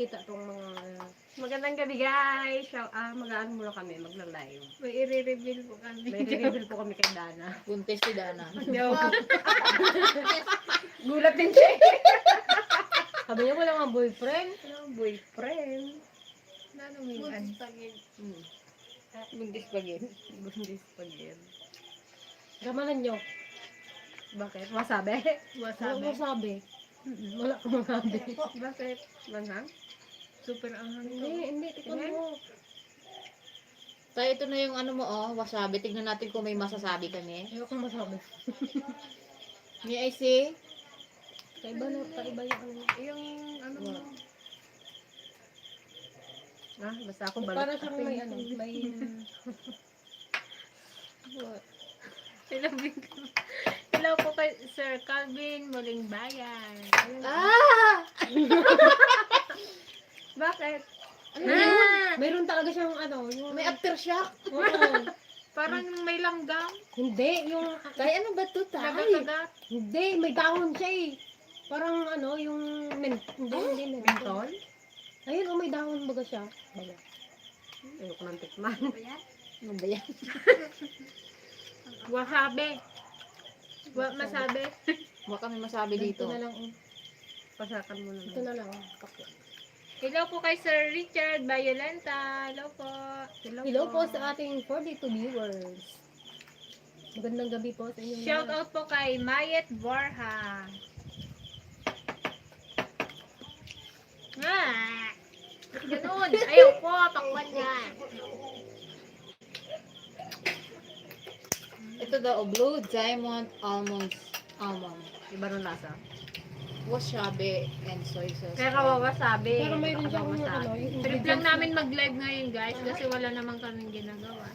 Kita tong mga... Magandang gabi guys. Mag-ano muna kami, magla-live. May i-reveal po kami. May reveal po kami kay Dana. Buntis si Dana. Gulat din siya. Sabi niya wala nga boyfriend. Boyfriend. Nanong yung Buntis pa gin. Bundis pa din. Gamanan niyo. Bakit? Wasabi? Wala wasabi. mo sabi. Wala ko masabi. Bakit? Manhang? Super anghang to. Hindi, tikon mo. Tayo ito na yung ano mo wasabi. Tignan natin kung may masasabi kami. Ayoko masabi. May I say? Kaiba yung ano. Yung ano mo. Basta ako balot. Para siyang may ano, may... Hello po kay Sir Calvin Muling Bayan. Ah! Bakit? Mayroon talaga siyang ano, yung... May aftershock. Oo. Parang may langgam. Hindi, yung... Kaya ano ba ito tayo? Kagat-kagat. Hindi, may dahon siya eh. Parang ano, yung... Hindi, Mentol? Ayun, may dahon baga siya. Ayoko ng tikman. Ano ba yan? Wasabi. Masabi. Huwag kami masabi dito. Ito na lang. Pasakan mo na. Ito na lang. Hello po kay Sir Richard Violenta. Hello po. Hello po sa ating 42 viewers. Magandang gabi po sa inyo. Shout out po kay Mayet Borja. Ganun. Ayaw po. Takpan niya. Ito daw, blue diamond almond. Iba ng lasa. Wasabi and soy sauce. Kaya kawawasabi. Pero mayroon siyang Wasabi. ano, yung Trip lang namin mag-live ngayon guys kasi wala naman kaming ginagawa.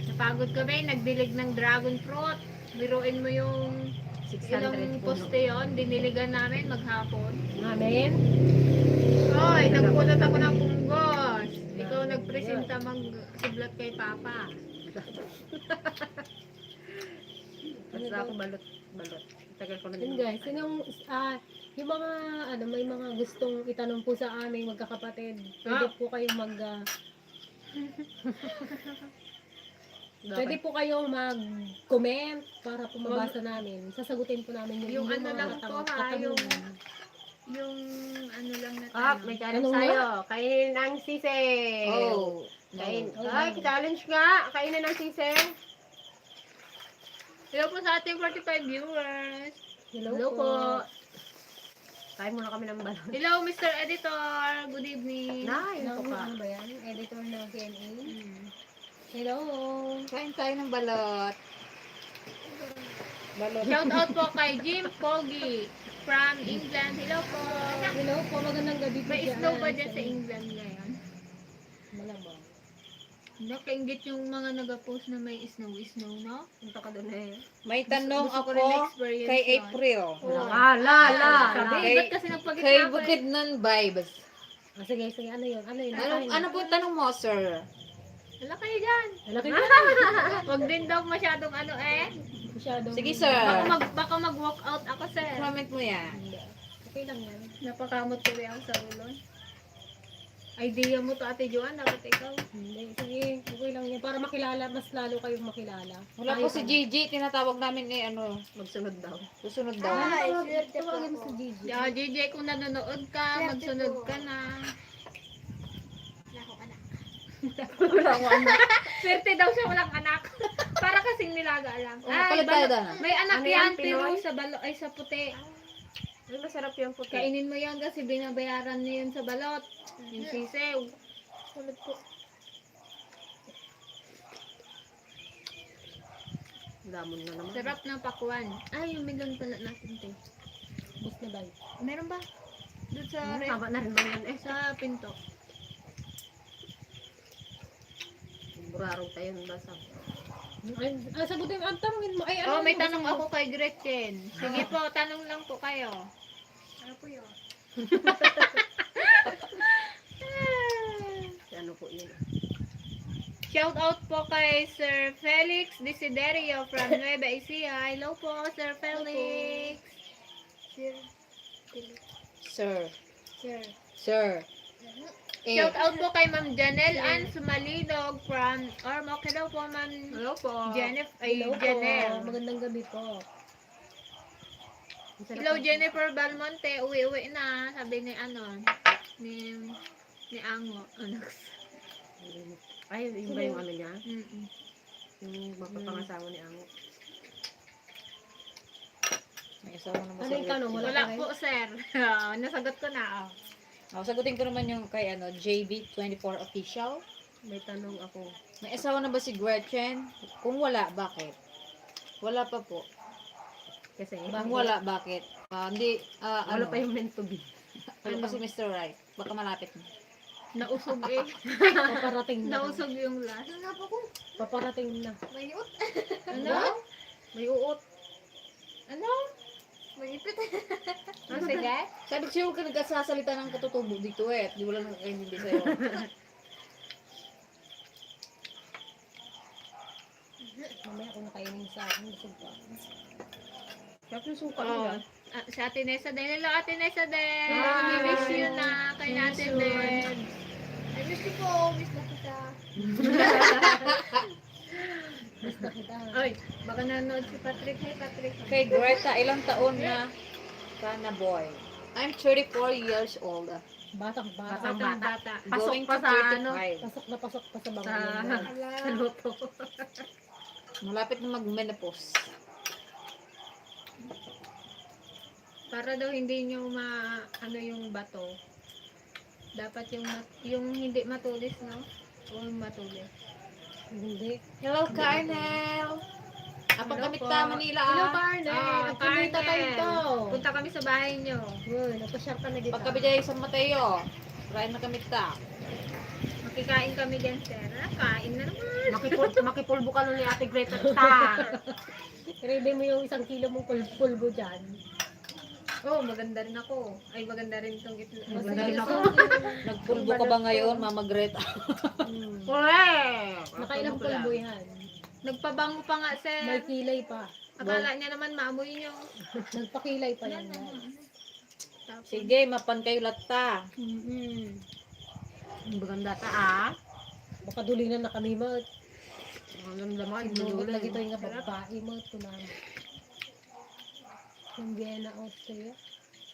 Napagod kami, nagdilig ng dragon fruit. Biruin mo yung 600 ilang poste yun, diniligan namin maghapon. namin. Hoy, nagpulot ako ng punggos. Ikaw nagpresenta mag-sublat kay Papa. Basta ako balot. Tagal ko na Yun din. guys, yung mga ano, may mga gustong itanong po sa aming magkakapatid. Pwede po kayong pwede po kayong mag-comment para po mabasa namin. Sasagutin po namin Yung inyong ano mga lang po, ha, katanungan. Yung ano lang na May tanong. challenge Ano tayo. Kainin ang sisig. Oh. Ay, challenge nga. Kainin ang sisig. Hello po sa ating 45 viewers. Hello po. Kain muna kami ng balon. Hello Mr. Editor. Good evening. Yun po ka. Ano ba yan? Editor ng CNA? Hello. Kain tayo ng balot. Shout out po kay Jim Pogi from England. Hello po. Hello po, magandang gabi po. May snow ba dyan sa England ngayon? Malamang. Nakaingit yung mga nag-post na may snow, no? Punta ka doon eh. May tanong Gusto ko ako rin experience kay yun. April. La. Sabi, Kay- ba't kasi nagpagit Kay na ako eh? Bukidnon Vibes. Sige, ano yun? Ano po tanong mo, sir? Wala kayo dyan. Wala kayo. Huwag din daw masyadong Masyadong... Sige, sir. Baka mag-walk out ako, sir. Comment mo yan. Hindi. Okay lang yan. Napakamot ko ako sa ulon. Idea mo to, Ate Joanne, dapat ikaw. Hindi. Sige, okay lang yan. Para makilala, mas lalo kayong makilala. Wala po si Gigi, tinatawag namin Magsunod daw. susunod daw. Tawagin mo si Gigi. JJ, kung nanonood ka, magsunod ka na. Wala ko anak. Swerte daw siya walang anak. Para kasing nilaga lang. Palit tayo doon. May anak Ano yan, yan, pero Pinoy? sa balo ay sa puti. Ay, masarap yung puti. Kainin mo yan kasi binabayaran niyo yun sa balot. Yung sisew. Sulit po. Damon na naman. Sarap ng pakwan. Ay, yung milon pala natin to. Bus na ba? Meron ba? Doon sa Tama na rin ba yan eh? sa pinto. Burarong tayo ng basa. Ay, sagutin. Tanungin mo. Ay, Oh, may gusto tanong mo? ako kay Gretchen. Sige po, tanong lang po kayo. Ano po yun? Ano po yun? Shout out po kay Sir Felix Desiderio from Nueva Ecija. Hello po, Sir Felix. Sir. Sir. Sir. Shout out po kay Ma'am Janelle Ann Sumalinog from Ormoc. Hello po, Ma'am Hello po. Hello po. Janelle. Magandang gabi po. Hello, Jennifer Balmonte. Uwi-uwi na. Sabi ni ni Ango. Ay, yun ba yung ano niya? Mm-mm. Yung mapapangasawa ni Ango. May asawa naman Ano yung tanong? Wala Wala pa po, sir. Nasagot ko na. Sagutin ko naman yung kay JB24 official. May tanong ako. May asawa na ba si Gretchen? Kung wala, bakit? Wala pa po. Kasi, Kung wala, bakit? Hindi, wala pa yung meant to be. Wala pa si Mr. Right. Baka malapit na. Nausog eh. Paparating na. Nausog yung last. Paparating na. Ano? May uot. Ano? Magipit. Oh, sige. Sabi ko siya, huwag ka nagsasalita ng katutubo dito eh. Di wala nang hindi sa'yo. Mamaya kung nakainin sa akin, busog pa. Kaya yung suka Oh. nila. Si Ate Nessa din. Hello, Ate Nessa din. Hi. We wish you na kay Ate Miss you. din. I miss you po. Miss na kita. Basta kita. Ay, baka nanonood si Patrick. Hey, Patrick. Kay Greta, ilang taon na ka na boy? I'm 34 years old. Batang bata. Batang bata. Pasok Going pa to sa ano? 35. Pasok pa sa Sa, bangko. sa loto. Malapit na mag-menopause. Para daw hindi nyo ano yung bato. Dapat yung hindi matulis, no? O matulis. Hindi. Hello, Carnel! Apang Hello kamit po. ta Manila. Hello, Carnel. Kumita tayo to. Punta kami sa bahay nyo. Uy, napashare ka na dito. Pagkabi dyan sa Mateo. Try na kamit ta. Makikain kami dyan, sir. Kain na naman. Makipulbo ka nun ni Ate Greta. Ta! Ready mo yung 1 kilo mong pulbo dyan. Oh, maganda rin ako. Ay, maganda rin itong gitna. Maganda rin ako. Nagpulbo ka ba ngayon, Mama Greta? Ure! Nakailang pulbo yan. Nagpabango pa nga, May sir. kilay pa. Akala niya naman maamoy nyo. Nagpakilay pa yan. Tapos, Sige, mapan kayo latta. Maganda ta ah. Baka dulinan na kami mo. Ang laman. Sinugot lagi to yung babae mo. Tunamo. Yung Vienna, Austria.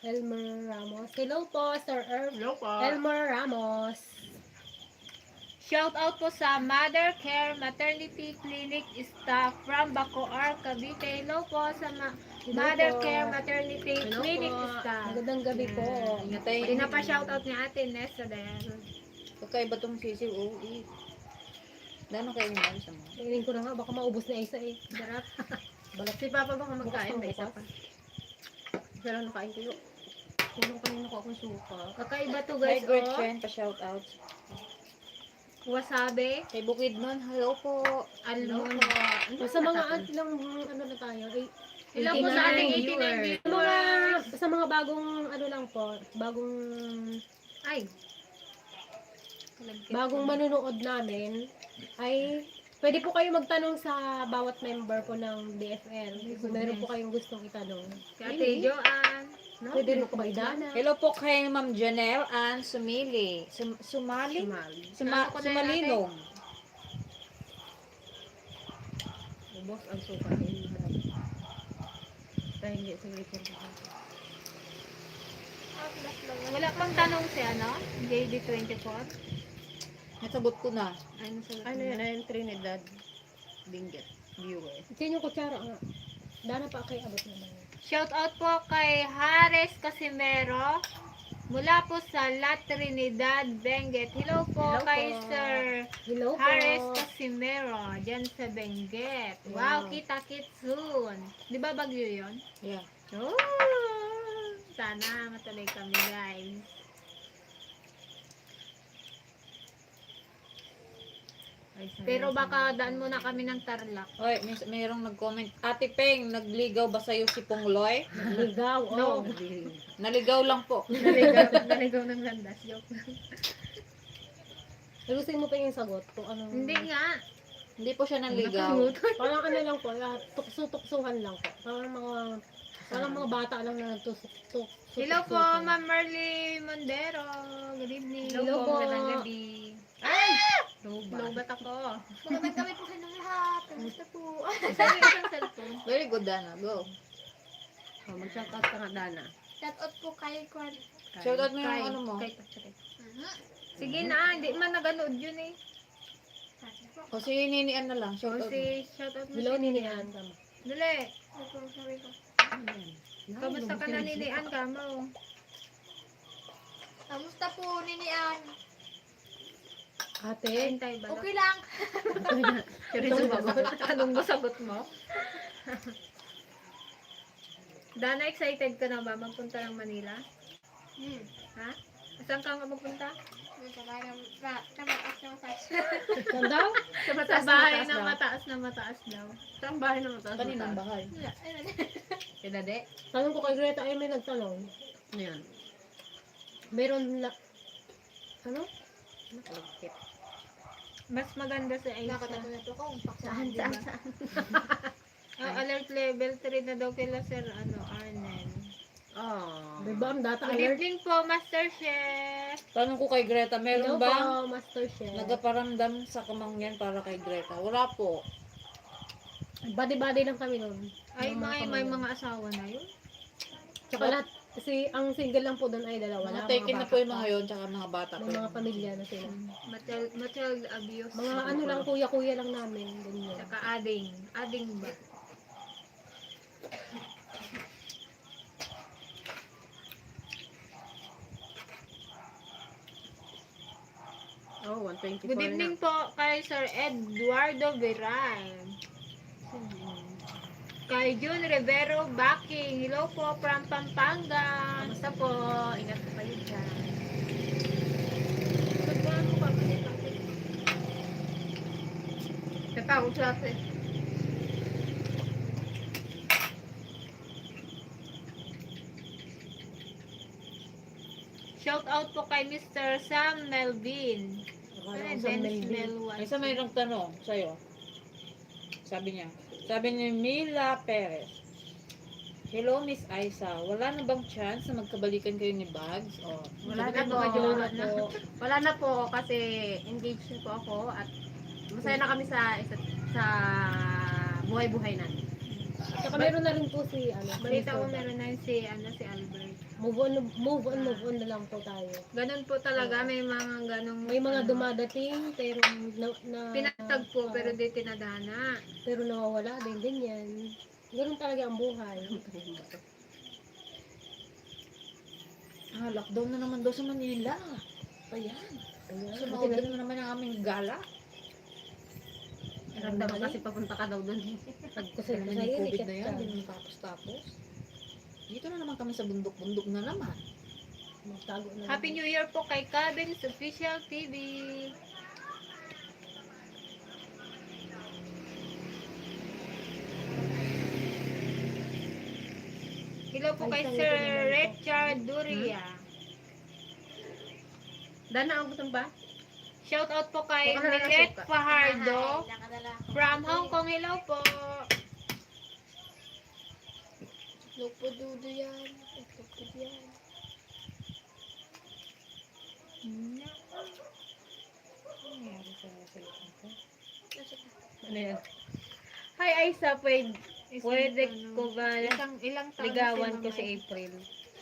Elmer Ramos. Hello po, Sir Irv. Hello po. Elmer Ramos. shout out po sa Mother Care Maternity Clinic staff from Bacoor, Cavite. Hello po sa Hello Mother po. Care Maternity Hello Clinic po. staff. Magandang gabi po. Ingatay. Hindi na pa shout out ni Ate Nessa din. Pagkaiba tong sisiw, Dano kayo naman sa mga? Tingin ko na nga, baka maubos na isa eh. Sarap. Balat si Papa baka magkain. Bukas May isa bukas. pa. Isa lang nakain ko yun. Tulong kanina ko akong suka. Kakaiba to Hi, guys, oh. Gretchen, pa-shout out. Wasabi, Kay Bukidnon, hello po. almond. Sa mga ilang ano na tayo, Hello po sa ating 89 sa mga viewers. sa mga bagong ano lang po, Ay. bagong manunood namin ay pwede po kayo magtanong sa bawat member po ng DFL. Kung meron po kayong gustong itanong. Kay Ate Joanne. Pwede rin po ba idana? Hello po kay Ma'am Janelle and Sumili. Sumali? Sumal. Ano ko na Sumalinog. Ubos ang suka din. Dahil hindi sa Richard. Wala pang tanong si ano? JD24. Nasagot ko na. Ano sa Ano yan? Ayun, Trinidad. Binget. Viewer. Tingin yung kutsara nga. Dana pa kay abot naman. Shout out po kay Hares Casimero mula po sa La Trinidad, Benguet. Hello po Hello kay po. Sir Hello po. Hares Casimero dyan sa Benguet. Wow, Wow. kita-kit soon. Di ba Bagyo yun? Yeah. Oh, sana matuloy kami guys. Ay, sayang. Pero baka daan muna kami ng Tarlac. Oy, mayroong nag-comment. Ate Peng, nagligaw ba sa'yo si Pongloy? Ligaw. No. Oh. Naligaw lang po. Naligaw ng landas. Joke. Ayusin mo pa yung sagot kung anong... Hindi nga. Hindi po siya naligaw. Parang ano lang po, tukso-tuksuhan lang po. Parang mga bata lang na nagtusok-tukso Hello po, Ma'am Marley Mondero. Good evening. Hello po. Magandang gabi. Lobat ako. Magandang gabi po sa inyong lahat. Kamusta po? Saan yung isang cellphone? Very good, Dana. Go. Oh, mag-shoutout ka nga, Dana. Shout out po kay Kwan. Shoutout mo yung ano mo. Sige na, hindi man naganood yun eh. O si Ninian na lang. So, Shoutout mo. si shoutout mo Hello, si Ninian. Dali. Ito, sabi ko. Kamusta ka na Ninian ka mo? Kamusta po, Ninian? Ate, Hintay ba? Okay lang. Anong sagot mo? Dana, excited ka na ba magpunta ng Manila? Ha? Saan ka nga magpunta? saan daw? Sa bahay na mataas daw. Saan bahay na mataas? Kaninang bahay. Kinade? Tanong ko kay Greta, ay may nagtanong. Ano yun? Meron na, ano? Nakalagkit. Mas maganda sa Aisa. Nakatato na to ko. Saan? Alert level 3 na daw kila Sir Arnel. Oh. Diba ang data Good alert? evening po, Master Chef. Tanong ko kay Greta, meron Hello ba po, Master Chef. nagaparamdam sa kamangyan para kay Greta? Wala po. Body-body lang kami nun. Ay, Yung mga may pamilya. mga asawa na yun. Tsaka lahat, kasi ang single lang po doon ay dalawa. Mga Wala, taken na bata po yung pa. mga yon, tsaka mga bata May po. mga pamilya na sila. Child abuse. Mga ano lang, kuya-kuya lang namin. Ganyan. Saka ading. Ading ba? Oh, 124 Good evening po kay Sir Eduardo Viral. Kay June Rivero Backing. Hello po from Pampanga. Kamusta po? Ingat po kayo dyan. Pagkaan mo kami ni Pati. Tatawag sa atin. Shout out po kay Mr. Sam Melvin. Akala ko And sa then Melvin. smell one. May isa mayroong tanong sa'yo. Sabi niya. Sabi ni Mila Perez. Hello, Miss Aisa. Wala na bang chance na magkabalikan kayo ni Bags? O, Wala Sabi na ko, po. jowa po. Wala na po kasi engaged na po ako at masaya na kami sa buhay-buhay natin. Tsaka meron na rin po si, Balita ko si- meron na yun si Albert. Move on na lang po tayo. Ganun po talaga, may mga ganong... May mga dumadating, pero Pinatagpo pero di tinadana. pero nawawala din yan. Ganun talaga ang buhay. lockdown na naman daw sa Manila. Ayan. Ayan. Sumawag na naman ang aming gala. Naramdaman kasi papunta ka daw doon. Pagkusay Ano ko yung sa'yo, COVID ikat na yan, ka. hindi naman tapos-tapos. Dito na naman kami sa bundok-bundok na naman. Magtago na. Happy New Year po kay Cabins Official TV. Hello po kay Ay, Sir salita naman po. Richard Duria. Dana, ang gutom ba? Shout out po kay Baka na Milet nasuka. Fajardo Nakadala ako. from Hong Kong. Hello po. Lupo dudo yan. Lupo yan. Ano yan? Hi Aisa, pwede ko ba Ilang taon ligawan ko si April?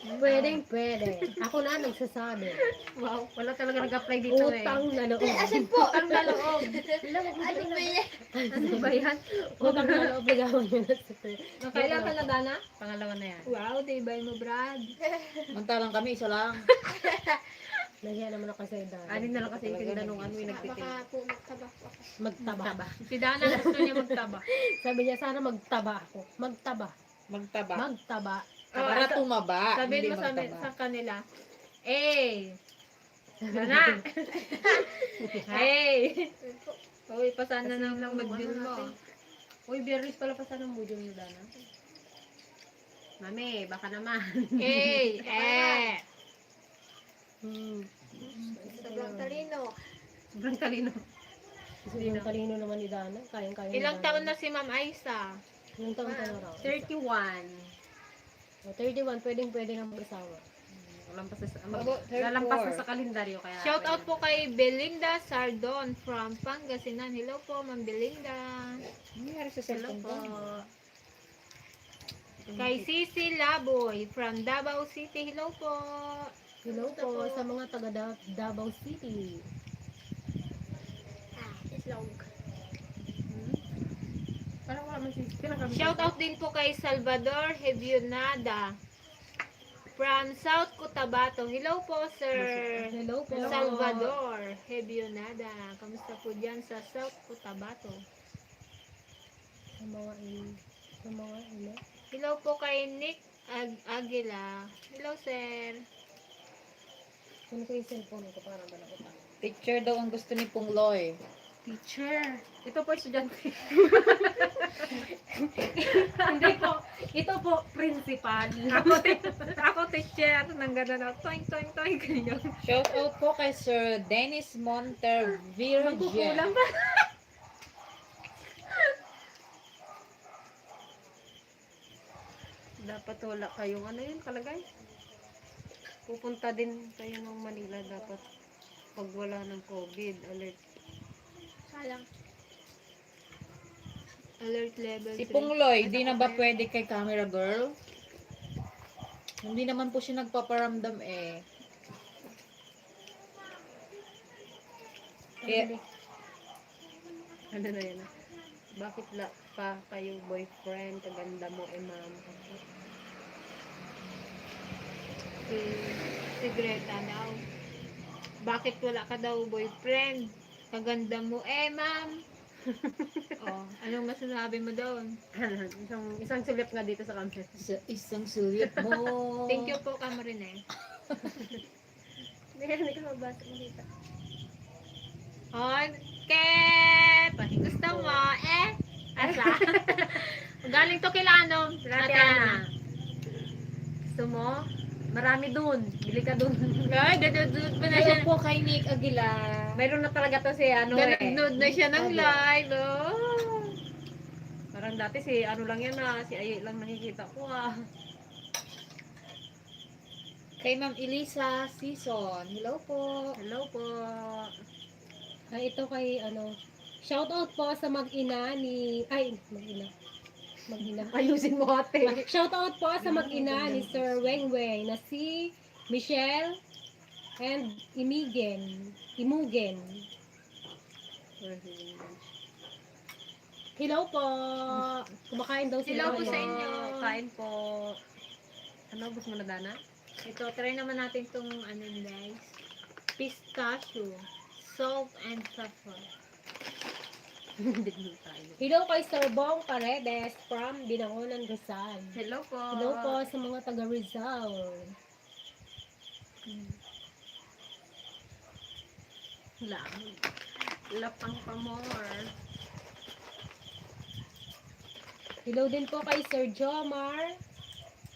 Pwedeng pwede. Ako na nagsasabi. Wow, wala talaga nag-apply dito eh. Utang na loob. Asin po. Utang na loob. Ano ba yan? Ano ba yan? Utang na loob. Ligawan nyo na sa Kailan ka na, Dana? Pangalawa na yan. Wow, tibay mo, Brad. Mantalang kami, isa lang. Nahiya naman ako sa edad. Anin na lang kasi yung tinda nung ano yung nagtitin. Baka po magtaba po ako. Magtaba. Si Dana gusto niya magtaba. Sabi niya, sana magtaba ako. Magtaba. Magtaba. Magtaba. Para tumaba, Sabihin hindi mo sa, magtaba. sa kanila, hey! Dana! hey! Uy, pasana na lang mag-bill mo. Uy, Berries pala pa sana ang budyo niyo, Dana. Mami, baka naman. Hey! Sobrang talino. Sobrang talino. Kasi yung talino naman ni Dana. Kayang-kaya ni Ilang Dana. taon na si Ma'am Aisa? Ilang taon ka na raw? 31. 31, pwede na mag-asawa. About 34. Lalampas na sa kalendaryo. Kaya Shout out po kay Belinda Sardon from Pangasinan. Hello po, Ma'am Belinda. Ano nangyari sa Hello cellphone po. ko? Kay Cici Laboy from Davao City. Hello po. Hello po sa mga taga Davao City. Islog. Parang wala man si pinakabit. Shout out din po kay Salvador Hebionada from South Cotabato. Hello po, Sir Hello po. Salvador Hebionada. Kamusta po dyan sa South Cotabato? Sa mga ina. Hello po kay Nick Aguila. Hello, sir. Kunin ko yung cellphone ko para malaki pa. Picture daw ang gusto ni Pungloy. Teacher. Ito po estudyante. Hindi po. Ito po, principal. Ako teacher nang gano'n na toing toing toing ganyan. Shout out po kay Sir Dennis Montervirgen. Magkukulang ba? Dapat wala kayong ano yun kalagay. Pupunta din kayo ng Manila dapat pag wala ng COVID alert. Salang. Alert level Si 3. Pungloy, di na ba pwede kay camera girl? Hindi naman po siya nagpaparamdam eh. Kaya, Ano na yun? Bakit la pa kayo boyfriend? Kaganda mo ma'am. Si Greta daw. Bakit wala ka daw boyfriend? Kaganda mo ma'am. Oh, anong masasabi mo doon? isang silip nga dito sa camera. sa isang sulit mo. Thank you po, Camarine. Hindi ka mabasa mo dito. Okay. Gusto mo, asa? Galing to kila ano? Ate Ana. Gusto mo? Marami dun. Bili ka dun. Ay, dadudud pa na siya. Hello po kay Nick Aguilar. Mayroon na talaga to si ano eh. Dadudud na siya ng live. Oh. Parang dati si ano lang yan si Ay lang nakikita ko Kay Ma'am Elisa Season. Hello po. Hello po. Ay, ito kay shout out po sa mag-ina ni mag-ina. Ayusin mo ate. Shout out po sa mag-ina ni Sir Weng Weng na si Michelle and Imugen. Hello po. Kumakain daw sila. Hello po sa inyo. Kain po. Ano, gusto mo na Dana? Ito, try naman natin itong ano guys. Pistachio. Salt and pepper. Hindi mo tayo. Hello kay Sir Bong Paredes from Binangonan, Rizal. Hello po. Hello po sa mga taga Rizal. Lapang pa more. Hello din po kay Sir Jomar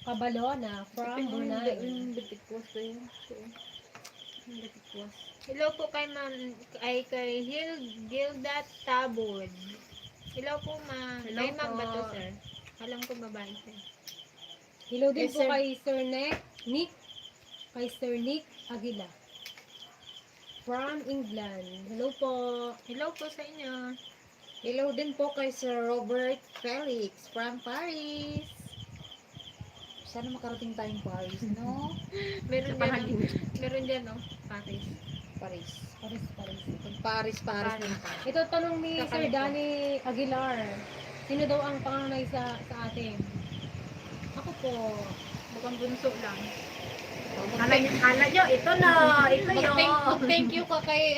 Cabalona from Brunei. Bitikwas na yun. Bitikwas. Hello po kay kay Gilda Tabod. Hello po ma'am. Hello Kay ma'am po. ba to, sir? Alam ko babae siya. Hello din Yes, po sir. kay Sir Nick. Kay Sir Nick Aguila. From England. Hello po. Hello po sa inyo. Hello din po kay Sir Robert Felix from Paris. Sana makarating tayong Paris, no? Meron Sa dyan, Pahaging. meron dyan, no? Paris. Paris. Paris. Paris Paris. na. Ito tanong ni Sir Kakalit po. Danny Aguilar. Sino daw ang panganay sa atin? Ako po. Mukhang bunso lang. Hala nyo, ito na. Ito Thank you ka kay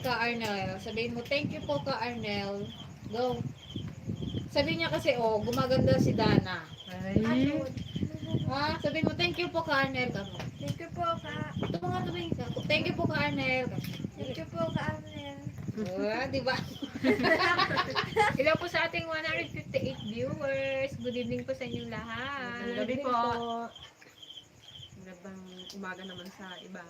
Ka Arnel. Sabihin mo, thank you po Ka Arnel. Go. Sabi niya kasi, gumaganda si Dana. Ano? Ha? Sabihin mo, thank you po Ka Arnel. Kamo. Thank you po ka. Tumingin ka. Thank you po Ka Arnel. Thank you po ka, Amel. Di ba? Hello po sa ating 158 viewers. Good evening po sa inyong lahat. Gabi Din po. po. Magandang umaga naman sa iba.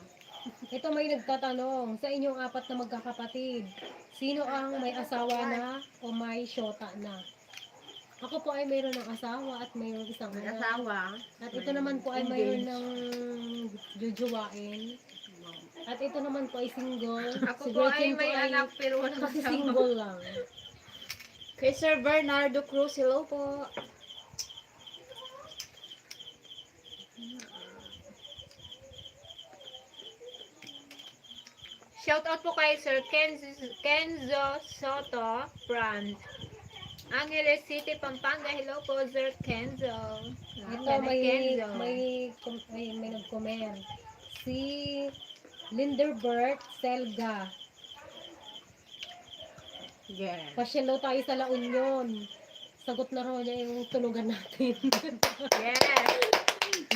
Ito may nagtatanong, sa inyong apat na magkakapatid, sino ang may asawa na o may syota na? Ako po ay mayroon ng asawa at mayroon isang May anak. asawa. At ito naman po ay mayroon ng jujuwain. At ito naman po ay single. Ako Si po Gretchen ay may anak pero walang kasi asawa. single lang. Kay Sir Bernardo Cruz, hello po. Shout out po kay Sir Kenzo Soto from Angeles City, Pampanga. Hello po, Sir Kenzo. Ito Yan, may Kenzo. may nag-comment. Si Linderbert Selga. Yeah. Pasyal daw tayo sa La Union. Sagot na raw niya yung tunugan natin. Yes.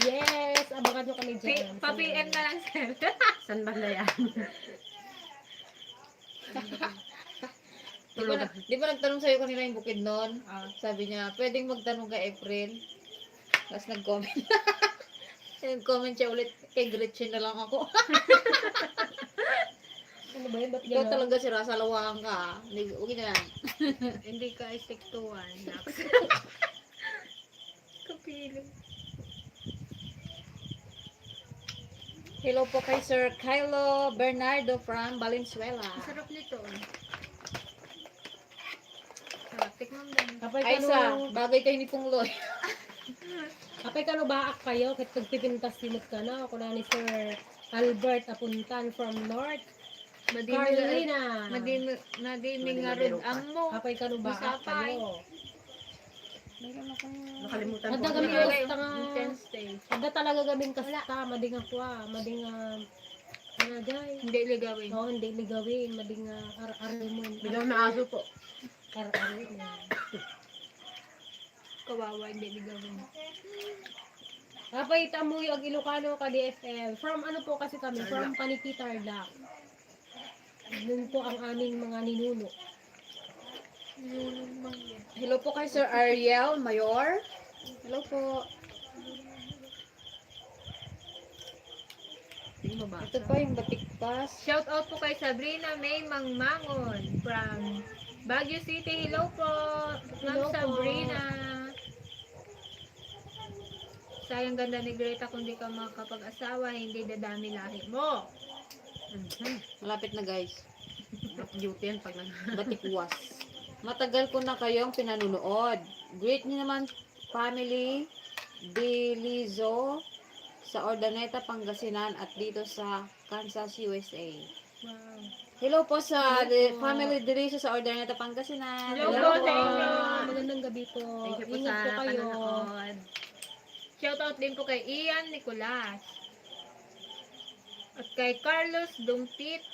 Yes! Abangan nyo kami dyan. Pa-PM na lang, sir. San banda yan? Di ba nagtanong sa'yo kanina yung bukid noon? Ah. Sabi niya, pwedeng magtanong kay April. Tapos nag-comment. Nag-comment siya ulit, kay Gretchen na lang ako. Ano ba yun? Ba't Ikaw gano'n? talaga si Rasa, lawang ka. Huwag na. Hindi ka stick to one. Kapiling. Hello po kay Sir Kylo Bernardo from Valenzuela. Ang sarap nito. Sarap. Tikman mo. Kapay Aisa, kano, bagay kay ni Pungloy. kapay kano baak kayo, kahit pagpipintas simot ka na, ako na ni Sir Albert Apuntan from North Carolina. Madiming nga rin ang mo. Kapay kano baak Usapay. kayo. Nakalimutan Adda ko. kami Ano. kasta nga, Intense day. adda talaga gaming kasta, mading ako mading ano jay. Hindi ligawin. Oo, hindi ligawin, mading ar-aral mo. Bigaw na aso po. Ar-aral mo. Kawawa, hindi ligawin. Kapay tamuy ang Ilocano ka DFL. From ano po kasi kami, from Paniki Tarlac. Yun po ang aming mga ninuno. Hello po kay Sir Ariel Mayor. Hello po. Hindi mo ba? Ito pa yung batiktas. Shout out po kay Sabrina May Mangmangon from Baguio City. Hello po, Ma'am Hello po. Sabrina. Sayang ganda ni Greta kung di ka makapag-asawa, hindi dadami lahi mo. Malapit na guys. Duty yan pag Batikwas. Matagal ko na kayong pinanunood. Greet niyo naman family Dilizo sa Ordaneta, Pangasinan at dito sa Kansas, USA. Wow. Hello po sa Hello po. family Dilizo sa Ordaneta, Pangasinan. Hello Hello po po. sa inyo. Magandang gabi po. Thank you po Ingat po sa kayo. panonood. Shout out din po kay Ian Nicolas. At kay Carlos Dumpit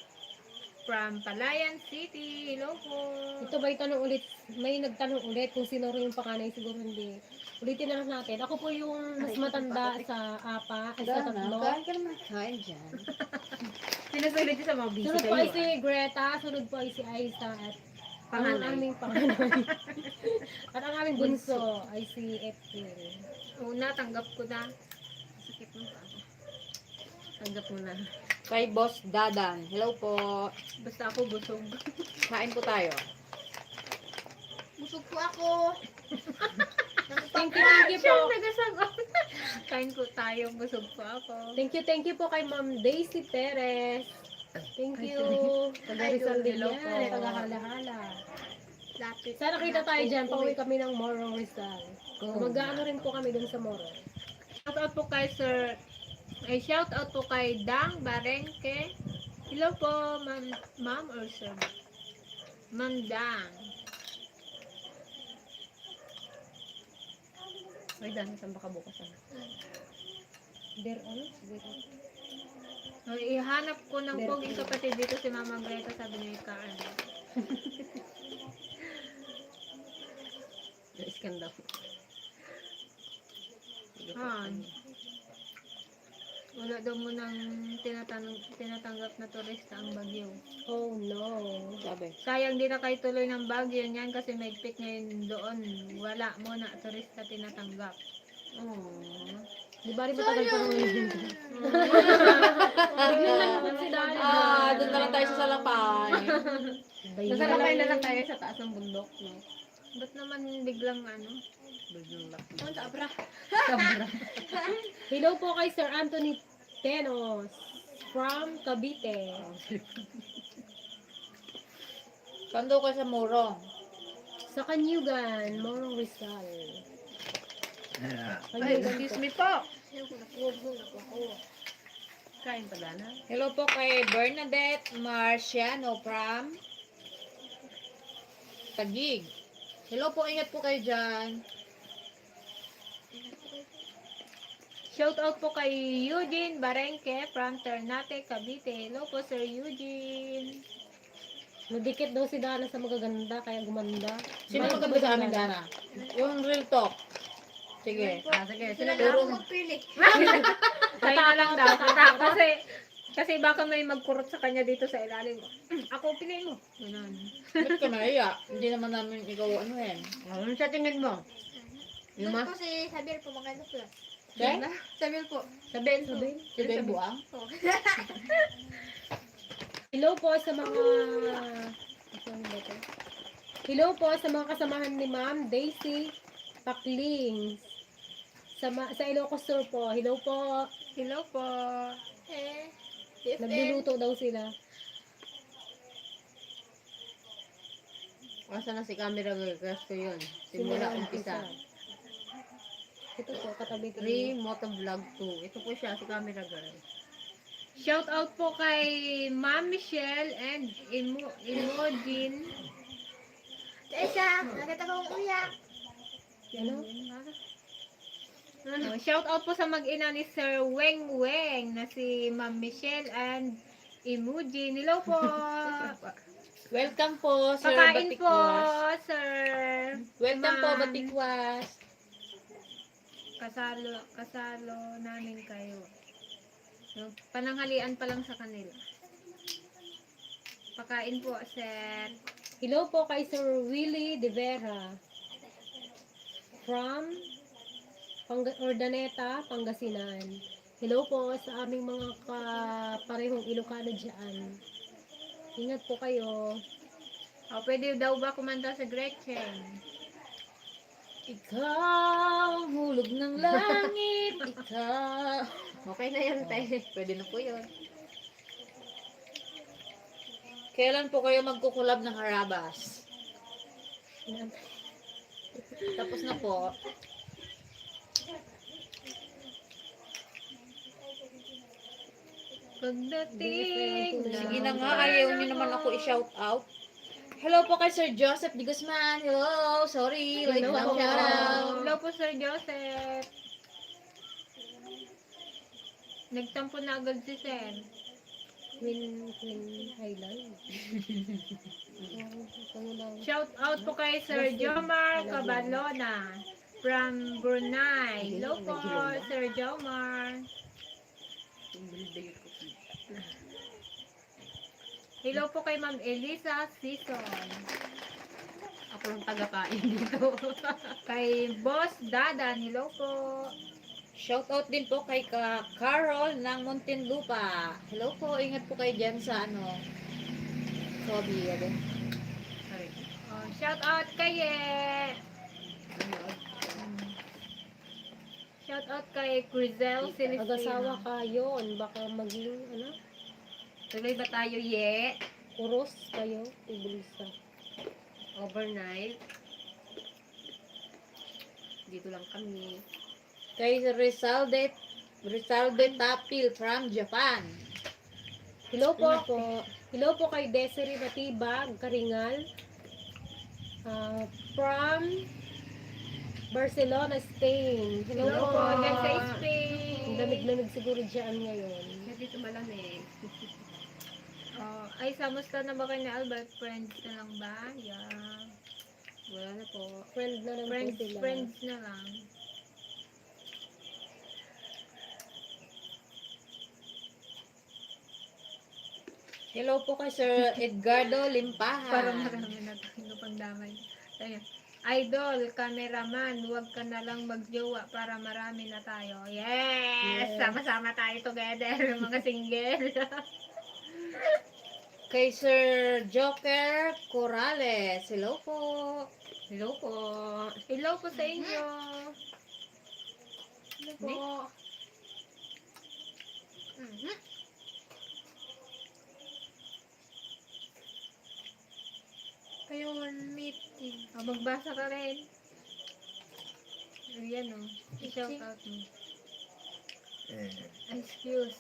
from Palayan City. Hello po. Ito ba tanong ulit? May nagtanong ulit kung sino rin yung panganay, siguro hindi. Ulitin na lang natin. Ako po yung mas matanda sa sa tatlo. Kain ka naman. Kain dyan. Sinusulit niyo sa mga busy Sunod po ay kayo. si Greta, sunod po ay si Aisa at ang Panganay. aming panganay. At ang aming bunso ay si April. Una, tanggap ko na. Sakit mo pa ako. Tanggap mo na. Kay Boss Dadan. Hello po. Basta ako busog. Kain po tayo. Busog po ako. Thank you po. Nagasagot. Kain po tayo, busog po ako. Thank you po kay Ma'am Daisy Perez. Thank you. Taga Rizal din Hello yan. po. Taga Halahala. Lapit. Sana kita tayo dyan. Pauwi kami ng Moro Rizal. Mag-ano rin po kami dun sa Moro. Shout out po kay Sir. Ay, shout out po kay Dang Barengke. Hello po, ma'am or sir? Ma'am Dang. Ay, dami saan baka bukas ano. Der, ano? Der. Ay, ihanap ko ng poging kapatid dito si Mama Greta, sabi niya ikaan. Scan daw. Ah. Wala daw mo nang tinatanggap na turista ang Bagyo. Oh no. Sabi. Sayang di na kayo tuloy ng Bagyo niyan kasi may pick ngayon doon. Wala mo na turista tinatanggap. Di ba rin matagal pa naman yun? Si Dali. Doon na lang tayo sa Salapay. Nasarapay na lang tayo sa taas ng bundok, no? Ba't naman biglang ano? Ang tabra. Hello po kay Sir Anthony Tenos from Cavite. Saan daw ka sa Morong? Sa Kanyugan, Morong Rizal. Ay, excuse me po. Kain pa na. Hello po kay Bernadette Marciano from Taguig. Hello po, ingat po kayo dyan. Shout out po kay Eugene Barenque from Ternate, Cavite. Hello po, Sir Eugene. Nadikit daw si Dana sa magaganda, kaya gumanda. Sino maganda sa amin, Dana? Yung real talk. Sige. Sige, Sila sila na ako magpili. Tayo na lang daw. Kasi baka may magkurot sa kanya dito sa ilalim. Ako, pili mo. Ganun. Ba't ka naiya? Hindi naman namin ikaw ano yan. Ano sa tingin mo? Yung Doon ma? po si Javier po maganda po. Okay? Javier po. Sabihin. Si Ben Buang? Hello po sa mga... Hello po sa mga kasamahan ni Ma'am Daisy Paklings. Sa Ilocos Sur po. Hello po. Hello po. Nagluluto daw sila. Asa na si camera girl? Ko yun. Simula umpisa. Ito po, katabi ko. 3 Motovlog 2. Ito po siya, si camera girl. Shout out po kay Ma'am Michelle and Imogen. Tessa, nakita ko ang uyak. Ano? Shout out po sa mag-ina ni Sir Weng Weng na si Ma'am Michelle and Imogen. Hello po. Welcome po, Sir Pakain po, Batikwas. Sir. Welcome po, Ma'am. Batikwas. Kasalo namin kayo. So, pananghalian pa lang sa kanila. Pakain po, Sir. Hello po kay Sir Willie De Vera. From Ordaneta, Pangasinan. Hello po sa aming mga parehong Ilocano dyan. Ingat po kayo. O, pwede daw ba kumanta sa Gretchen? Ikaw, ang hulog ng langit. Ikaw. Okay na yan, te. Pwede na po yun. Kailan po kayo magkukulab ng Harabas? Tapos na po. Pagdating Sige na nga, ayaw niyo naman ako i-shout out. Hello po kay Sir Joseph de Guzman. Hello, sorry. Like Hello lang po. shout out. Hello po, Sir Joseph. Nagtampo na agad si Sir. Queen Highland. Ano daw? Shout out po kay Sir Jomar Cabalona from Brunei. Hello po, Sir Jomar. Hello po kay Ma'am Elisa Season. Ako lang tagapain dito. Kay Boss Dadan, hello po. Shout out din po kay Carol ng Muntinlupa. Hello po, ingat po kayo dyan sa ano. Sobi, ano? Oh, shout out kay Shout out kay Crizel Mag-asawa Celestino. ka yun. Baka maging, ano, Tuloy ba tayo, ye? uros kayo. Ibulsa. Overnight. Dito lang kami. Kay Rizalde Tapil from Japan. Hello po. Hello po kay Desiree Matibag, Karingal. From Barcelona, Spain. Hello, Hello po. po, dyan sa Ang Spain. lamig-lamig siguro dyan ngayon. Dito malamig. Oh, ay, samusta na ba kayo ni Albert? Friends na lang ba? Yeah. Wala na po. Friend na lang Friends, po sila. friends na lang. Hello po kay Sir Edgardo Limpahan. Parang marami na tayo pang damay. Ayan. Idol, cameraman, huwag ka na lang magjowa para marami na tayo. Yes! Sama-sama tayo together, mga single. Kay Sir Joker Corrales. Hello po. Hello po. Hello po sa inyo. Ano po? Kayo meeting. Magbasa ka rin. Ayan o. I-shout out mo. Excuse.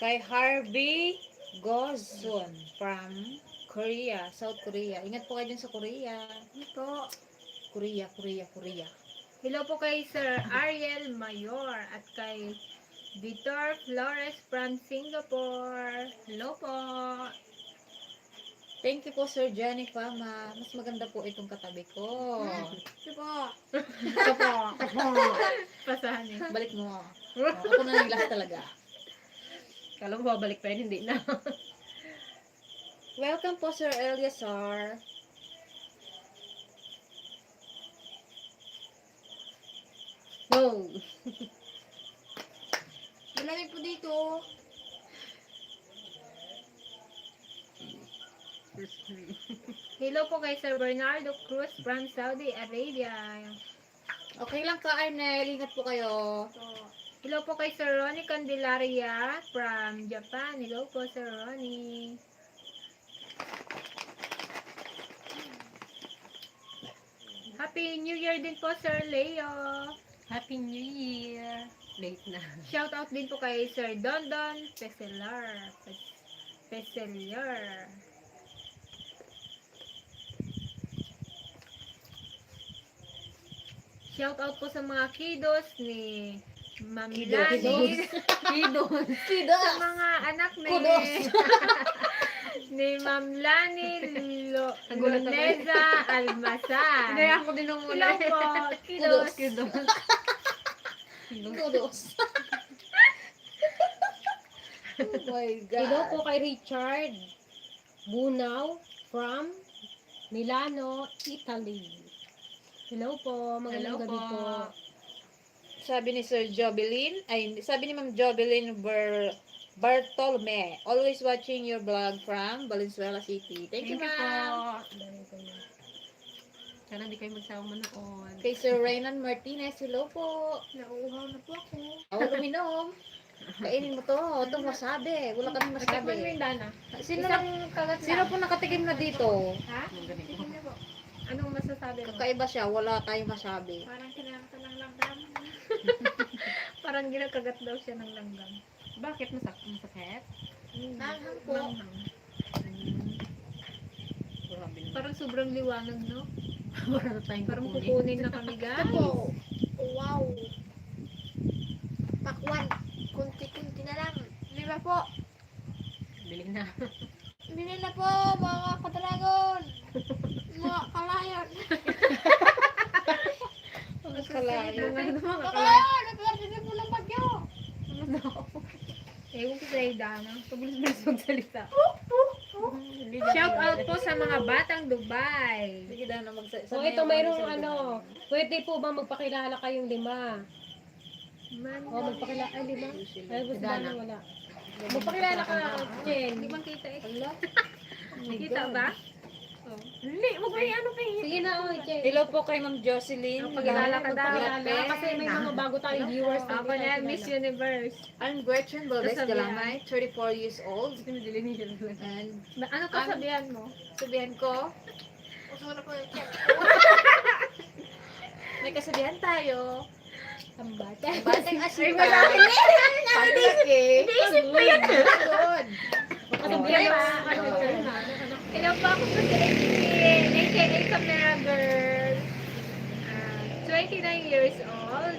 Kay Harvey Gozon from Korea, South Korea. Ingat po kayo dyan sa Korea. Ito. Korea. Hello po kay Sir Ariel Mayor at kay Vitor Flores from Singapore. Hello po. Thank you po, Sir Johnny Fama. Mas maganda po itong katabi ko. Ito po. Ito po. Pasahan eh. Balik mo. Ako na yung last talaga. Kala mo babalik pa yun, hindi na. Welcome po, Sir Eliasar. Go! Malamig po dito. Hello po kay Sir Bernardo Cruz from Saudi Arabia. Okay lang ka, Arnel. Ingat po kayo. Hello po kay Sir Ronnie Candelaria from Japan. Hello po, Sir Ronnie. Happy New Year din po, Sir Leo. Happy New Year! Late na. Shout out din po kay Sir Dondon Peselar. Peselar. Shout out po sa mga kiddos ni Ma'am Lani. Kiddos! Sa mga anak ni ni Ma'am Lani Nagulat ako. Luneza Almazar. Hindi ako din nung Hello po, kiddos. Kudos. Oh my God. Hello po kay Richard Bunaw from Milano, Italy. Hello po, magandang gabi po. Sabi ni Sir Jobelin, sabi ni Ma'am Jobelin Bartolome, always watching your vlog from Valenzuela City. Thank you, ma'am. Sana hindi kayo magsawang manood. Kay Sir Reynan Martinez, hello po. Nauuhaw na po ako. Ako uminom. Kainin mo to. Itong wasabi. Wala kaming Tikman mo masabi. yung dana. Sino po nakatikim na dito? Ha? Sige na po. Anong masasabi mo? Kakaiba siya. Wala tayong masabi. Parang kinakata ng langgam. Parang ginakagat daw siya ng langgam. Bakit masakit? Manghang po. Manghang. Grabe na. Parang sobrang liwanag, no? Wala na tayong Parang kukunin. kukunin na kami, Ito guys. po. Wow. Pakwan. Kunti-kunti na lang. Di ba po? Bili na. Bili na po mga kadragon. Mga kalayon. Mas kalayo. Kalayon! Nagpapagod po ng bagyo. Ewan ko sa'yo, Dana. Pabilis-bilis magsalita. Shout out po sa mga batang Dubai. Sige daw na magsabi. So ito mayroong pwede po ba magpakilala kayong lima? Man, O magpakilala, ay lima? Ay, gusto Dana. na wala. Magpakilala ka, Chen. Hindi bang kita eh? Ala. Kita ba? Hindi, wag may ano kayo. Sige na, Chen. Hello po kay Ma'am Jocelyn. Ang pagkilala ka daw. Magpakilala. Kasi may mga bago tayong viewers. Ako na, Miss Universe. I'm Gretchen Valdez Kasabihan. Galamay, 34 years old. And Ano ka sabihan mo? sabihan ko, Gusto ko na po yung check. may kasabihan tayo. Ang bata. Batang asipa. malaki. Paglaki. Iniisip pa yan. Good. Kasabihan Hello. pa. Hello po ako sa aka Camera Girl. 29 years old.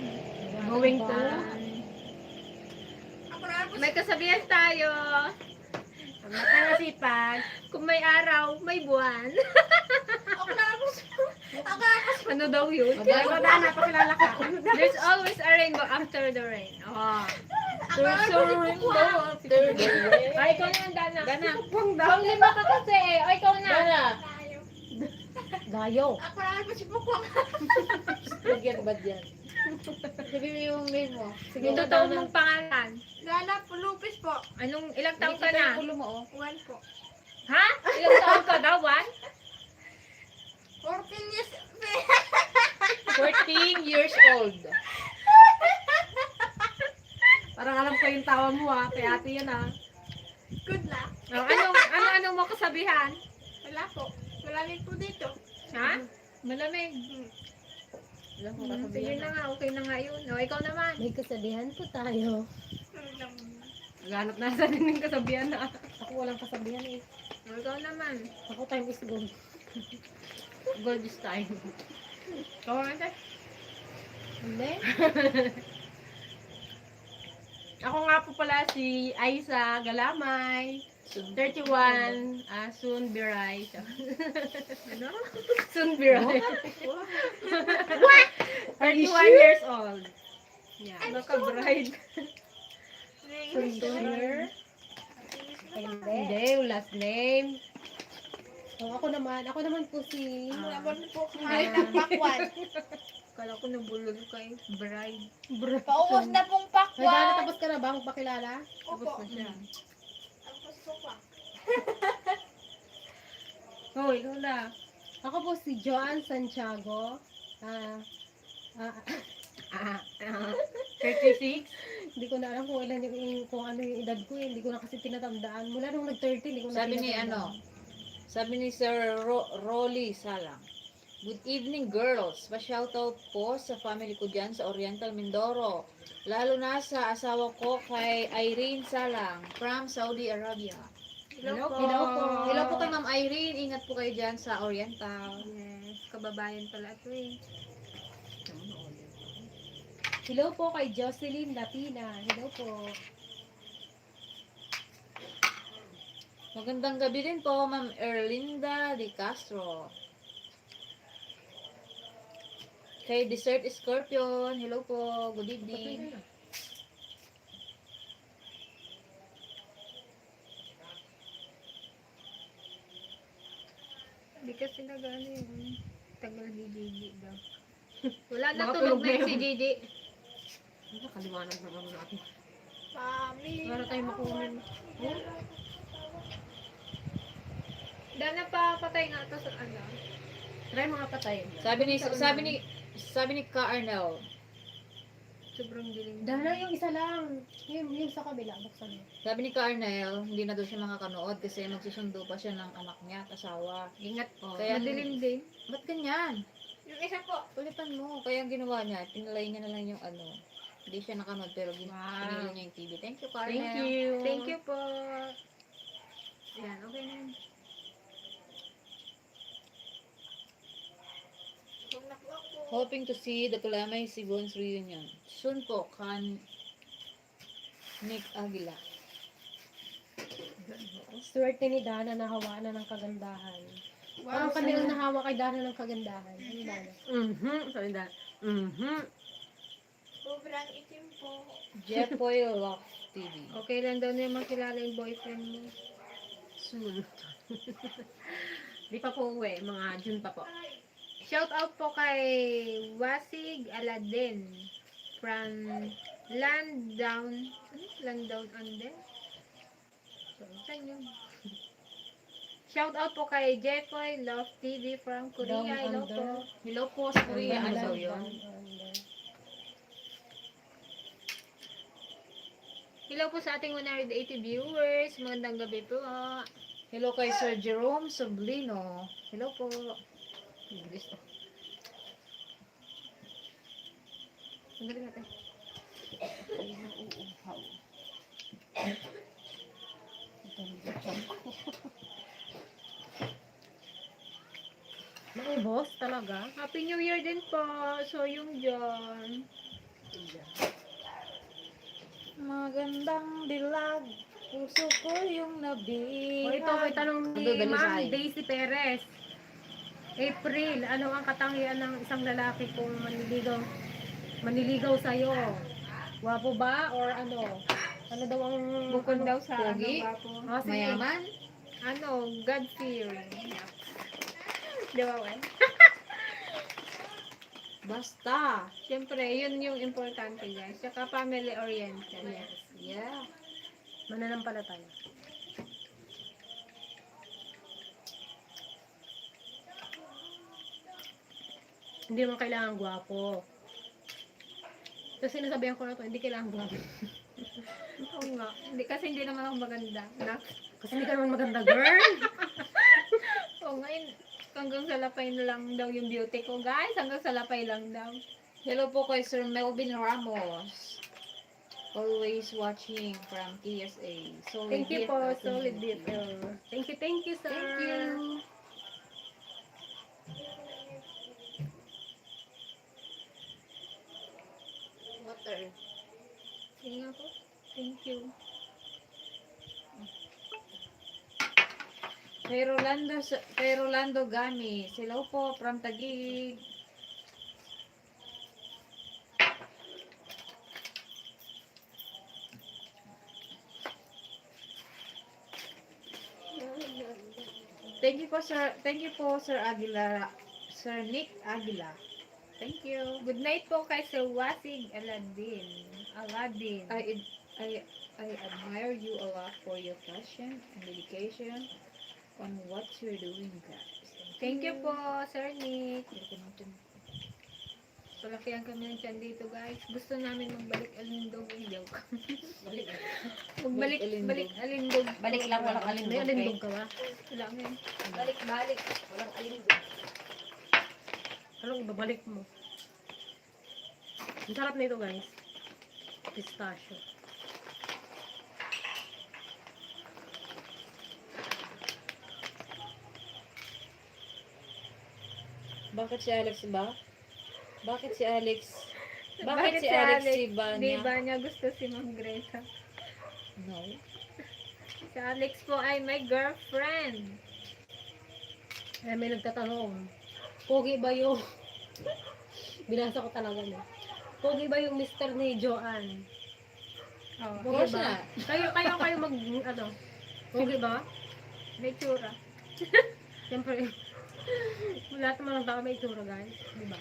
Going to. Ako na po. May kasabihan tayo. Ang matangasipan. Kung may araw, may buwan. Ako na po. Ako na po. Ano daw yun? Ako na, napakilala ka. There's always a rainbow after the rain. Oh. There's a rainbow after the rain. Ay, ikaw na, Dana. Dana. Pang lima ka kasi eh. Ay, ikaw na. Dana. Gayo. Ako na po si Pukwang. Lagyan ba dyan? Sabi mo yung name mo. Yung totoo mong pangalan. Lala po, Lupis po. Ilang taon ka na? Ulo mo, oh. 1 po. Ha? Ilang taon ka daw? 1? 14 years. 14 years old. Parang alam ko yung tawa mo kay ate yun Good luck. Ano mo kasabihan? Wala po. Malamig po dito. Ha? Malamig. Alam ko Sige kasabihan na nga, okay na nga yun. O, ikaw naman. May kasabihan po tayo. Ganap na sa din yung kasabihan na. Ako walang kasabihan eh. O, ikaw naman. Ako time is gold. Gold is time. Ikaw naman. Hindi? Ako nga po pala si Aiza Galamay. 31, soon biray. Ano? Soon biray. Are you 31 sure? years old. Yeah. Naka-bride. Sundar? Hindi. Hindi, yung last name. So, ako naman po si... Naman po kumain ng pakwan. Kala ko nabulol kay bride. Paubos na pong Ay, Dana, pakwan. tapos ka na ba magpakilala? Tapos Opo. na siya. Tapos po pa. Oh, ikaw na. Ako po si Joanne Santiago. 36. Hindi ko na alam kung ilan kung ano yung edad ko eh. Hindi ko na kasi tinatandaan. Mula nung nag-30, hindi ko na Sabi ni sabi ni Sir Rolly Salang. Good evening girls. Pa-shoutout po sa family ko dyan sa Oriental Mindoro. Lalo na sa asawa ko kay Irene Salang from Saudi Arabia. Hello po. Hello po. Hello po kay Ma'am Irene. Ingat po kayo dyan sa Oriental. Yes, kababayan pala ito eh. Hello po kay Jocelyn Latina. Hello po. Magandang gabi din po, Ma'am Erlinda de Castro. Kay Desert Scorpion, hello po, good evening. Hindi kasi nagano yung tagal ni Gigi daw. Wala na Baka tulog tulog na na si yun. Gigi. Nakaliwanag na kami natin. Mami. Para tayo makunin. Dana pa patay nga to sa ano. Try mga patay. Sabi ni Ka Arnel, Sobrang dilim. Dana yung isa lang. Yung sa kabila. Buksan mo. sabi ni Ka Arnel, hindi na daw siya makakanood kasi magsusundo pa siya ng anak niya, at asawa. Ingat po. Kaya, Madilim din. ba't ganyan? Yung isa po. Ulitan mo. Kaya ang ginawa niya, tinalay niya na lang yung ano. Hindi siya nakanood pero pinili niya yung TV. Thank you, Ka Arnel. Thank you. Thank you po. Yan, okay na yun. Huwag na po ako. Hoping to see the Kalamay Siblings reunion. Soon po, kan Nick Aguila. Swerte ni Dana na hawaan na ng kagandahan. Parang kanilang nahawa kay Dana ng kagandahan. Ano Dana? Sorry na. Sobrang itim po. Jeffoy Love TV. Okay lang daw na yung makilala yung boyfriend mo. Soon. Di pa po uwi. Mga June pa po. Shout out po kay Wasig Aladdin from Landown Under. Saan yun? Shout out po kay Jeffoy Love TV from Korea. Down Hello Under. po. Hello po sa Korea. Ano daw yun? Hello po sa ating 180 viewers. Magandang gabi po. Hello kay Sir Jerome Soblino. Hello po. English. Sandali natin. Naubos talaga. Happy New Year din po. So yung John. Magandang dilag. Puso ko yung O nabihag. ito, may tanong ni Nagdadalisay. Ma'am Daisy Perez. April, ano ang katangian ng isang lalaki kung maniligaw sa'yo? Wapo ba? Or ano? Ano daw ang... Bukod daw sa Pogi? ano ba po. Ah, sige. Mayaman? Ano, God fearing. Di ba, Wen? Basta. Siyempre, yun yung importante guys. Saka family oriented. Yes. Yeah. Mananampalataya. Hindi naman kailangan gwapo. Kasi sinasabihan ko na to, hindi kailangan gwapo. Oo nga. Hindi, kasi hindi naman ako maganda. Na? Kasi hindi ka naman maganda, girl. Oo nga, hanggang sa lapay na lang daw yung beauty ko, guys. Hanggang sa lapay lang daw. Hello po kay Sir Melvin Ramos. Always watching from TSA. Solid Thank you gift po, at solid community. dito. Thank you, sir. Thank you. Water. Sige nga po. Thank you. Kay Rolando Gamis. Hello po from Taguig. Thank you po Sir Aguila. Sir Nick Aguila. Thank you. Good night po kay Sir Wasig Aladdin. Aladdin. I admire you a lot for your passion and dedication on what you're doing, guys. Thank you po, Sir Nick. you. Palakihan kami ng tiyan dito, guys. Gusto namin magbalik alindog. Joke. Magbalik, Alindog. balik alindog. Balik lang, walang May alindog. alindog ka ba? Wala ngayon. Balik. Walang alindog. Anong ibabalik mo? Ang sarap nito, guys. Pistachio. Bakit si Alex ba? Bakit si Alex? Bakit si Alex si Di Banya? ba niya gusto si Ma'am Greta? No. Si Alex po ay my girlfriend. Eh, may nagtatanong. Pogi ba yung... Binasa ko talaga niya. Pogi ba yung Mr. ni Joanne? Oh, Of Pogi course ba? not. Kayo mag... Ano? Pogi ba? may tsura. Siyempre. Lahat naman ng tao may itsura, guys. Di ba?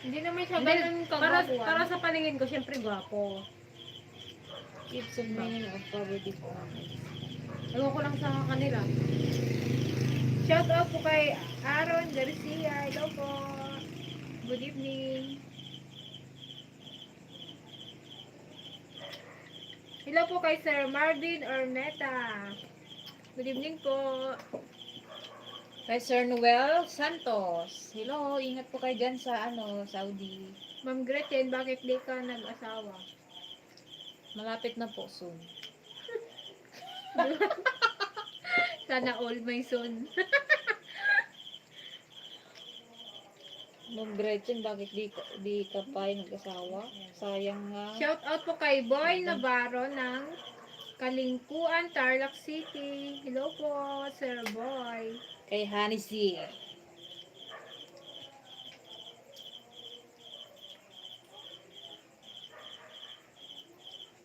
Hindi naman siya Hindi, ganun para kagwapuan. sa paningin ko, siyempre gwapo. It's a meaning of poverty for me. Ewan ko lang sa kanila. Shout out po kay Aaron Garcia. Hello po. Good evening. Hello po kay Sir Marvin Orneta. Good evening po. Kay Sir Noel Santos. Hello, ingat po kayo dyan sa Saudi. Ma'am Gretchen, bakit di ka nag-asawa? Malapit na po soon. Sana all my son. Ma'am Gretchen, bakit di ka pa nag-asawa? Sayang nga. Shout out po kay Boy Navarro ng Kalingkuan, Tarlac City. Hello po, Sir Boy. Kay Honey C.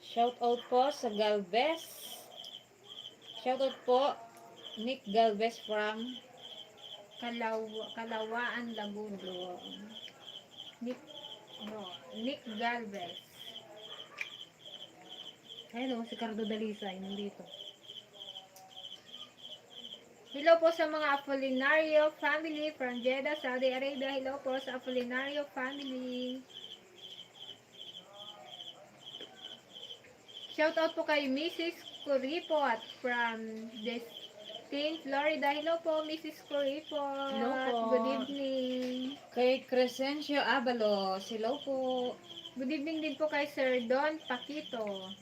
Shout out po sa Galvez. Shout out po Nick Galvez from Kalawaan, Laguna. Nick Galvez. Ayun o, si Cardo Dalisay, nandito. Hello po sa mga Apolinario family from Jeddah, Saudi Arabia. Hello po sa Apolinario family. Shout out po kay Mrs. Curipot from Destin, Florida. Hello po, Mrs. Curipot. Hello po. Good evening. kay Crescencio Abalos. Hello po. Good evening din po kay Sir Don Paquito.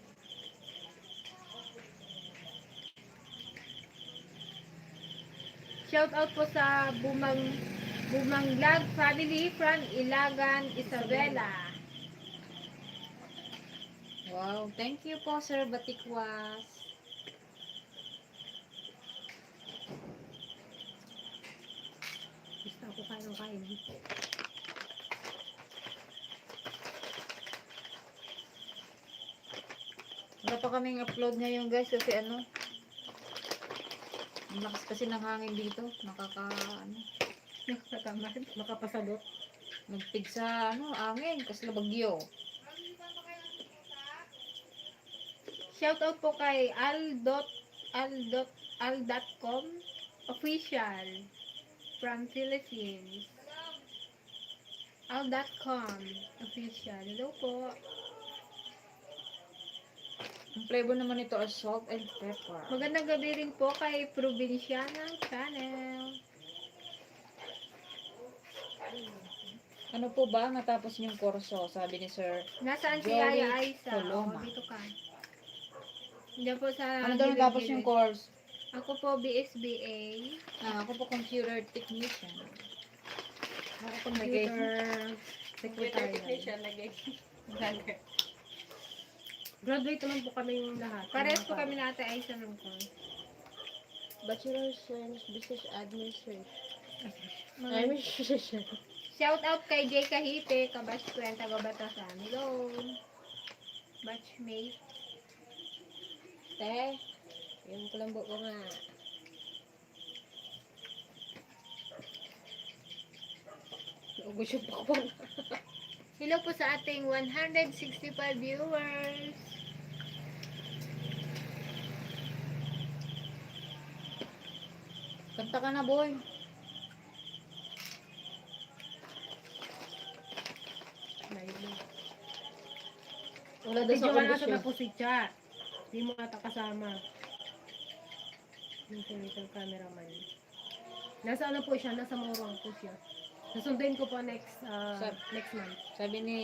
Shout out po sa Bumanglag family from Ilagan, Isabela. Wow, thank you po Sir Batikwas. Basta ako kain. Wala pa kaming upload ngayon guys kasi ang lakas kasi ng hangin dito. Nakakamad. Makapasadot. Nagpig sa hangin kasi bagyo. Shout out po kay al.com official from Philippines. All.com official. Hello po. Ang flavor naman ito ay salt and pepper. Magandang gabi rin po kay Provinciana Channel. Ano po ba natapos niyong kurso? Sabi ni Sir. Nasaan si Joey Aya Aiza? Coloma. Dito ka. Diyan po sa Ano daw natapos gilid-gilid. yung course? Ako po BSBA. Ako po computer technician. Ako computer secretary. Graduate naman po kami yung lahat. Parehas po kami na Ate Aiza ng course. Bachelor of Science, Business Administration. Shout out kay Jay Kahite, kabatch ko yan, taga Batasan. Hello. Batchmate. Te, yung kulambo ko nga. Naugos yung pakpang. Hello po sa ating 165 viewers. Kanta ka na, boy. Wala daw Hindi sa ka nasa kondisyon. na po si Chat. Hindi mo ata kasama. Yung little cameraman. Nasa ano po siya? Nasa Morong po siya. Susunduin ko po next month. Sabi ni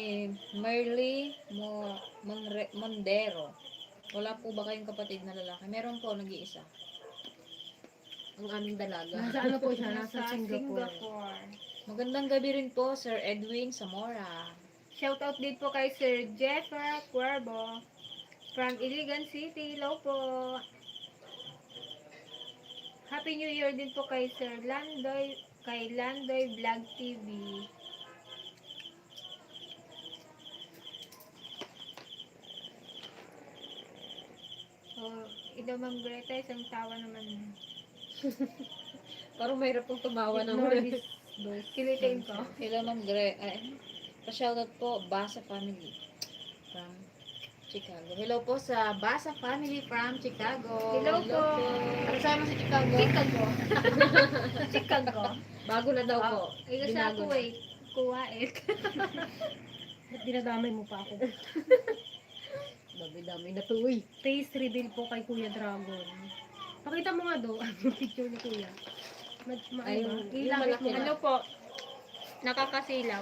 Merly Mondero. Wala po ba kayong kapatid na lalaki? Meron po, nag-iisa. Ang aming dalaga. Nasa ano po siya? Nasa Singapore. Magandang gabi rin po, Sir Edwin Zamora. Shout out din po kay Sir Jeffer Cuervo from Iligan City. Hello po. Happy New Year din po kay Sir Landoy, kay Landoy Vlog TV. Oh, ito Ma'am Greta, isang tawa naman. Parang mahirap pong tumawa ng Ignore this, those. Kilitin ko. Hello, Ma'am Gre. Pa-shoutout po, Basa Family from Chicago. Hello po sa Basa Family from Chicago. Hello po. Kasama sa Chicago. Chicago. Chicago. Bago na daw po. Ay, sa Binago na. Kuwait. Kuwait. Ba't dinadamay mo pa ako? Dami-dami na to, uy. Face reveal po kay Kuya Dragon. Pakita mo nga do, ang picture ni Kuya. Ayun, yung Ilapit malaki mo na. Ano po? Nakakasilaw.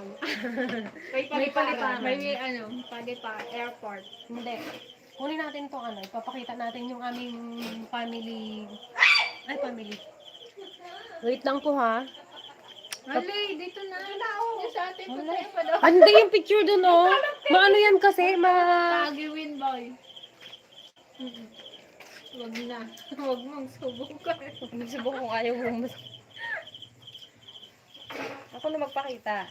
May paliparan. May palipa, airport. Hindi. Kunin natin itong ano, ipapakita natin yung aming family. Ay, family. Wait lang po ha. Alay, dito na. Yung sa atin po tayo pa daw. Hindi yung picture dun oh. Maano yan kasi, Pagiwin, boy. Wag na. Wag mong subukan. Nagsubok kung ayaw mo. Ako na magpakita.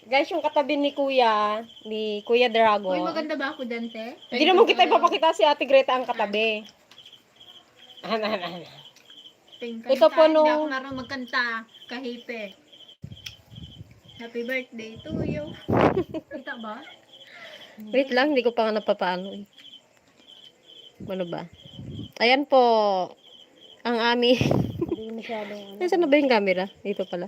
Guys, yung katabi ni Kuya Dragon. Uy, maganda ba ako, Dante? Hindi naman kita ipapakita si Ate Greta ang katabi. Ito po Hindi nung- ako marunong magkanta. Kahipe. Happy birthday to you. Kita ba? Wait lang, hindi ko pa nga napapaano. Ano ba? Ayan po. Ang aming... Hindi masyadong Nasaan na ba yung camera? Dito pala.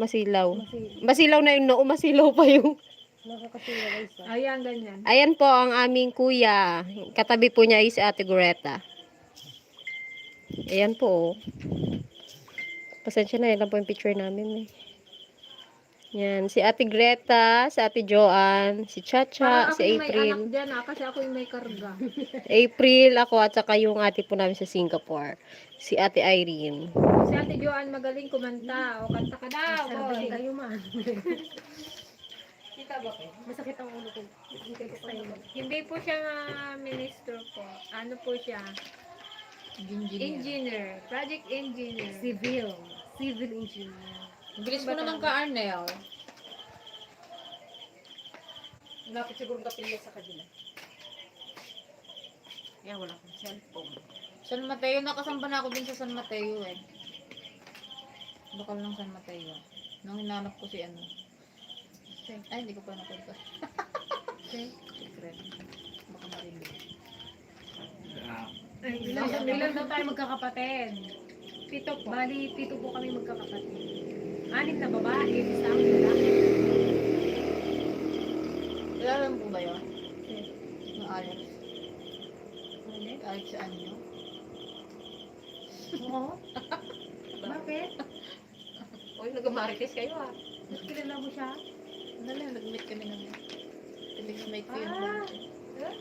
Masilaw. Masilaw na yung noo. Masilaw pa yung... nakakasila guys. Ayan, ganyan. Ayan po ang aming kuya. Katabi po niya ay si Ate Greta. Ayan po. Pasensya na. Yan lang po yung picture namin. Yan. Si Ate Greta, si Ate Joanne, si Chacha, Parang si ako yung may April. anak dyan kasi ako yung may karga. April, ako at saka yung ate po namin sa Singapore. Si Ate Irene. Si Ate Joanne magaling kumanta. O, kanta ka daw, Sabi boy. kayo man. Kita ba kayo? Masakit ang ulo ko. Hindi po siya minister po. Ano po siya? Engineer. Project engineer. Civil. Civil engineer. Bilis mo naman ka, Arnel. Lapit siguro kapilya sa kabila. Yan, wala akong cellphone. San Mateo, nakasamba na ako din sa San Mateo eh. Lokal ng San Mateo. Nung hinanap ko si ano. Ay, hindi ko pa napunta. Secret. Baka marinig. Ilan daw tayo magkakapatid? 7 po. Bali, 7 po kami magkakapatid. Anim na babae, isang lalaki. Kilala mo po ba yun? Yung Alex. Ano? Alex Anyo. Oo. Bakit? Uy, nag-marites kayo ah. Ba't kilala mo siya? Dali, nag-meet kami naman. Nag-meet ko yun. Ah,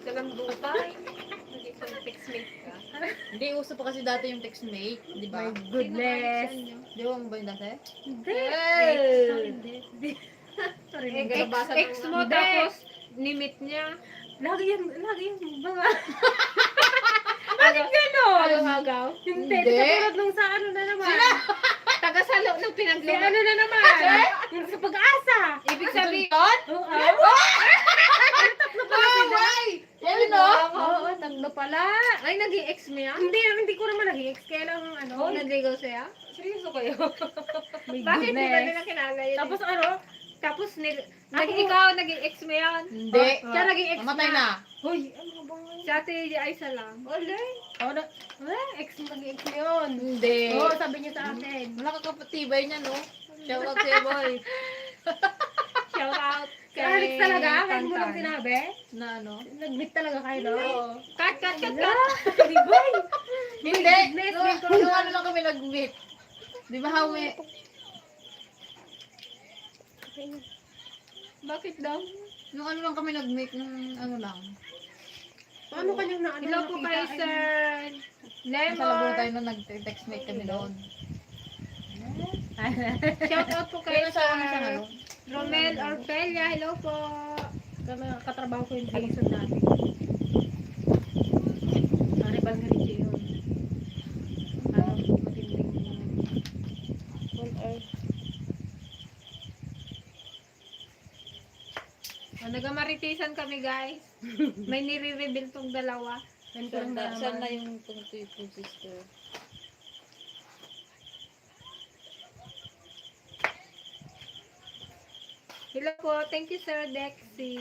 Kalang butay. Nag-isang textmate ka. Hindi, uso pa kasi dati yung textmate, di ba? my goodness. Di ba mo ba yung dati? Hindi. Hindi. Sorry. Eh, nabasa ng- Ex mo tapos nimit niya. Lagi yan mga. Bakit gano'n? Agaw-agaw. Hindi, Hindi. katulad nung sa ano na naman. Taga-salo ng Si pinagluma. ano na naman. Yung sa pag-asa. Ibig sabihin, Oo. Yan no? oo, tatlo pala. Ay, naging ex mo yan? Hindi ko naman nag-ex. Kaya lang ano. Oo, nagligaw siya? Seryoso kayo? My Bakit di ba goodness. nila kilala yun? Tapos ano? Tapos ikaw naging ex mo yan? Hindi. Siya naging ex Mamatay niya. na. Hoy, ano ba? Si Ate Aisa lang. Olay. Oh, ex mo nag-ex mo yun. Hindi. Oo, sabi niya sa akin. Wala ka kapatibay niya, no? Shout out sa'yo, boy. Shout out Si Alex talaga? Kahit mo lang Tantan. sinabi? Na ano? Nag-meet talaga kayo, no? Oo. Cut, cut, cut, Wala. cut. Di ba? Hindi. Goodness, No, may nung ano lang kami nag-meet. Di ba, Hawi? Bakit daw? Nung ano lang kami nag-meet, nung ano lang. Paano kanyang na ano Hello po kay nakita? Sir Nasa labo Lemon. tayo nung nag-textmate kami doon. Shout out po kay Kaya nasawa na siya Sir ngayon. Romel Orpelia. Hello po. Katrabaho ko yung Jason dati. Ari Bangarinche yun. Ano, matinding. Nagamaritisan kami guys. May nire-reveal tong dalawa. Yan ko lang nalaman. Saan na yung tungtoy po, sister? Hello po. Thank you Sir Dexy.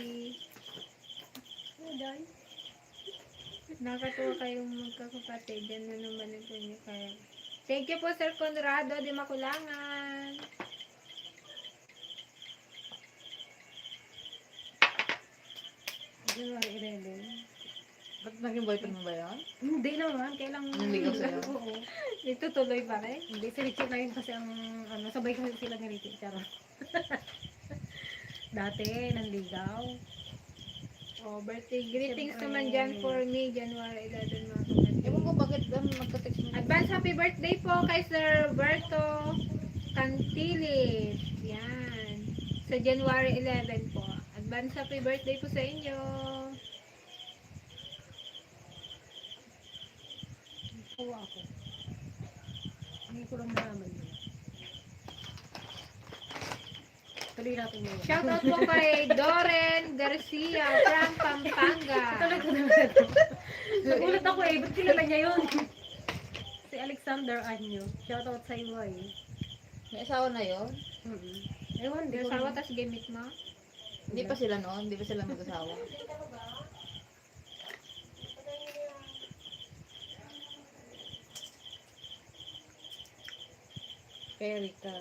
Nakatuwa kayong magkakapatid. Yan na naman ito niyo kaya. Thank you po Sir Conrado di Makulangan. January 11. Ba't naging boyfriend mo ba yan? Hindi naman, kailang... Nanligaw sa'yo? Oo. Ito tuloy pa rin. Hindi, si Richie na yun kasi ang, ano, sabay kasi sila ni Richie. Charot. Dati, nanligaw. Oh, birthday greetings naman dyan for me, January 11 mga kapatid. Ewan ko bakit magka-text mo. Advance happy birthday po kay Sir Berto Cantilis. Yan. Sa January 11 po. Advance happy birthday po sa inyo. Kuha ako. Hindi ko lang nalaman yun. Tuloy natin yun. Shout out po kay Doren Garcia from Pampanga. Talaga naman. Nagulat ako eh. Ba't kilala niya yun? Si Alexander Anyo. Shoutout sa iyo eh. May asawa na yun? Ewan, di Yung ko asawa tas gamit mo. Hindi pa sila noon? Hindi pa sila mag-asawa? Erika.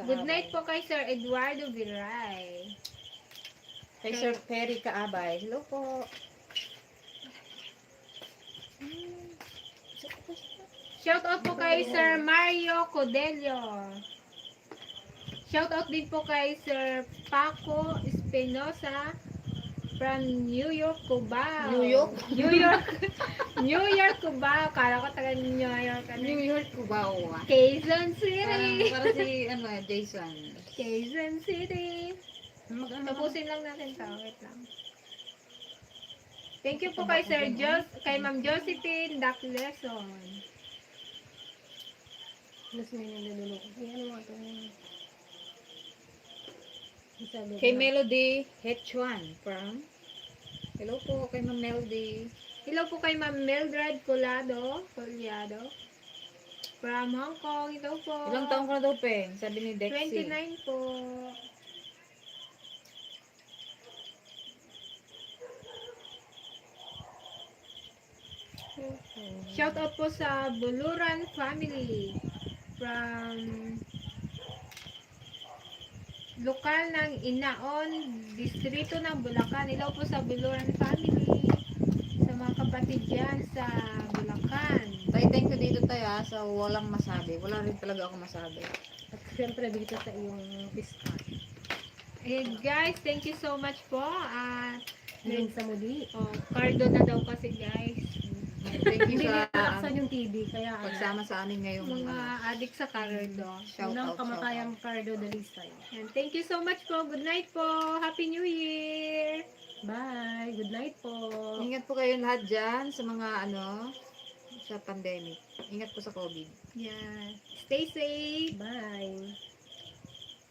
Good night po kay Sir Eduardo Viray. Kay Sir Perry Kaabay. Hello po. Shout out po kay Sir Mario Codelio. Shout out din po kay Sir Paco Espinosa from New York, Cubao. New York? New York. New York, Cubao. Kala ko taga New York. New York, Cubao. Quezon City. Para si Jason. Quezon City. Tapusin lang natin to. Wait lang. Thank you po kay Sir kay Ma'am Josephine Dacleson. Plus may nalulunok. Ano mga ito? Kay Melody Hechuan from... Hello po kay Ma'am Melody. Hello po kay Ma'am Mildred Collado from Hong Kong. Hello po. Ilang taong ka na daw, Peng? Sabi ni Dexy. 29 po. Shout out po sa Buluran family from lokal ng Inaon, distrito ng Bulacan. Hello po sa Biluran family. Sa mga kapatid dyan sa Bulacan. Tay, thank you dito tayo sa walang masabi. Wala rin talaga ako masabi. At syempre dito sa iyong pista. And guys, thank you so much po. At Hanggang sa muli. cardo na daw kasi guys. Thank you Hindi sa nilaksan yung TV, kaya pagsama sa amin ngayong Mga adik sa cardo. shout unang out. kamatayang Cardo Dalisay. And thank you so much po. Good night po. Happy New Year. Bye! Good night po! Ingat po kayo lahat dyan sa mga sa pandemic. Ingat po sa COVID. Yeah. Stay safe. Bye!